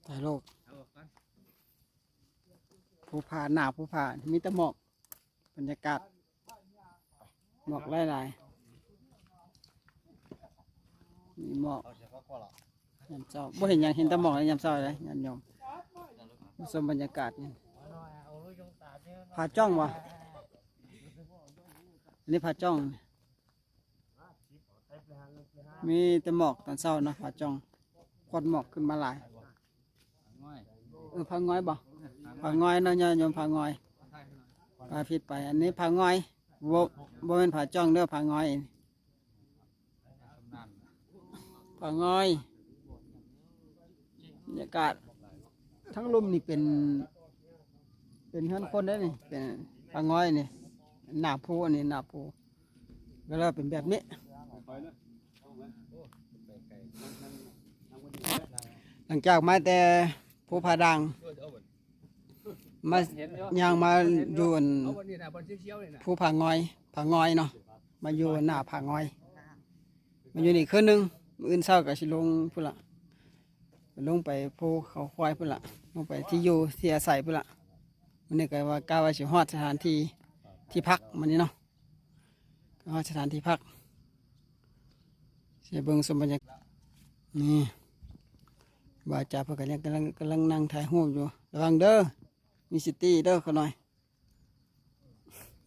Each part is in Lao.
ຖ່າຍຮູບ ພູຜາ ໜ້າພູຜາ ມີແຕ່ໝອກ ບັນຍາກາດ ໝອກຫຼາຍໆ ມີໝອກ ຍາມເຊົ້າ ບໍ່ເຫັນຫຍັງ ເຫັນແຕ່ໝອກ ຍາມເຊົ້າເດ້ ຍາດໂຍມ ມາຊົມບັນຍາກາດນີ້ ຜາຈ້ອງບໍ່? ອັນນີ້ຜາຈ້ອງ ມີແຕ່ໝອກຕອນເຊົ້າເນາະ ຜາຈ້ອງ ຄວັນໝອກຂຶ້ນມາຫຼາຍ ເອີ ຜາງ່ອຍບໍ່? ຜາງ່ອຍເນາະ ຍາດໂຍມ ຜາງ່ອຍ ພາຜິດໄປ ອັນນີ້ຜາງ່ອຍ ບໍ່ ບໍ່ແມ່ນຜາຈ້ອງເດີ ຜາງ່ອຍ ຜາງ່ອຍ ບັນຍາກາດ ທັງລຸ່ມນີ້ເປັນ ເປັນເຮືອນຄົນເດ້ນີ້ ເປັນຜາງ່ອຍນີ້ ໜ້າພູ ອັນນີ້ໜ້າພູ ກໍເລີຍເປັນແບບນີ້ ຫຼັງຈາກມາແຕ່ພູຜາດ່າງ ມາ ຍ່າງມາຢູ່ອັນພູຜາງ່ອຍ ຜາງ່ອຍເນາະ ມາຢູ່ໜ້າຜາງ່ອຍ ມາຢູ່ນີ້ຄືນໜຶ່ງ ມື້ອື່ນເຊົ້າກໍຊິລົງພຸ້ນລະ ລົງໄປພູເຂົາຄວາຍພຸ້ນລະ ລົງໄປທີ່ຢູ່ທີ່ອາໄສພຸ້ນລະ ມື້ນີ້ກໍວ່າ ກະວ່າຊິຮອດສະຖານທີ່ ທີ່ພັກມື້ນີ້ເນາະ ຮອດສະຖານທີ່ພັກ ຊິເບິ່ງຊົມບັນຍາກາດ ນີ້ ບາອາຈານເພິ່ນກໍຍັງກຳລັງ ກຳລັງນັ່ງຖ່າຍຮູບຢູ່ ລະວັງເດີ ມີສະຕິເດີຂ້ານ້ອຍ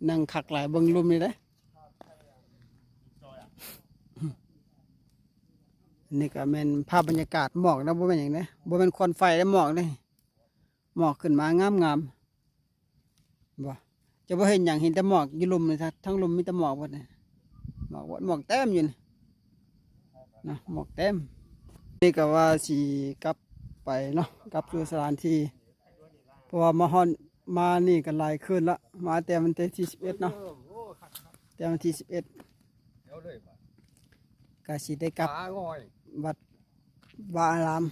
ນັ່ງຄັກຫຼາຍ ເບິ່ງລຸ່ມນີ້ເດ້ ນີ້ກໍແມ່ນພາບບັນຍາກາດໝອກນະ ບໍ່ແມ່ນຫຍັງເດ້ ບໍ່ແມ່ນຄວັນໄຟເດ້ ໝອກເດ້ ໝອກຂຶ້ນມາງາມໆ ບໍ່ ຈະບໍ່ເຫັນຫຍັງ ເຫັນແຕ່ໝອກຢູ່ລຸ່ມນີ້ ທັງລຸ່ມມີແຕ່ໝອກເບິດນີ້ ໝອກເບິດ ໝອກເຕັມຢູ່ນີ້ເນາະ ໝອກເຕັມ ນີ້ກໍວ່າຊິກັບໄປເນາະ ກັບສູ່ສະຖານທີ່ ເພາະວ່າມາຮອດ ມານີ້ກໍຫຼາຍຄືນລະ ມາແຕ່ວັນທີສິບເອັດເນາະ ແຕ່ວັນທີສິບເອັດ ກໍຊິໄດ້ກັບວັດວາອາລາມ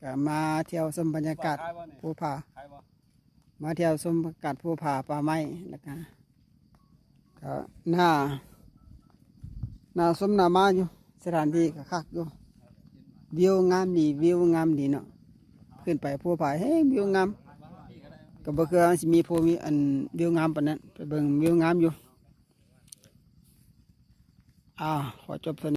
ກໍມາທ່ຽວຊົມບັນຍາກາດພູຜາ ມາທ່ຽວຊົມບັນຍາກາດພູຜາປ່າໄມ້ ແລ້ວກໍ ກໍໜ້າ ໜ້າຊົມໜ້າມາຢູ່ ສະຖານທີ່ກໍຄັກຢູ່ ວິວງາມດີ ວິວງາມດີເນາະ ຂຶ້ນໄປພູຜາແຮງວິວງາມ ກໍບໍ່ຄືວ່າມັນຊິມີພູມີອັນວິວງາມປານນັ້ນ ໄປເບິ່ງວິວງາມຢູ່ ອ່າ ຂໍຈົບເທົ່ານີ້.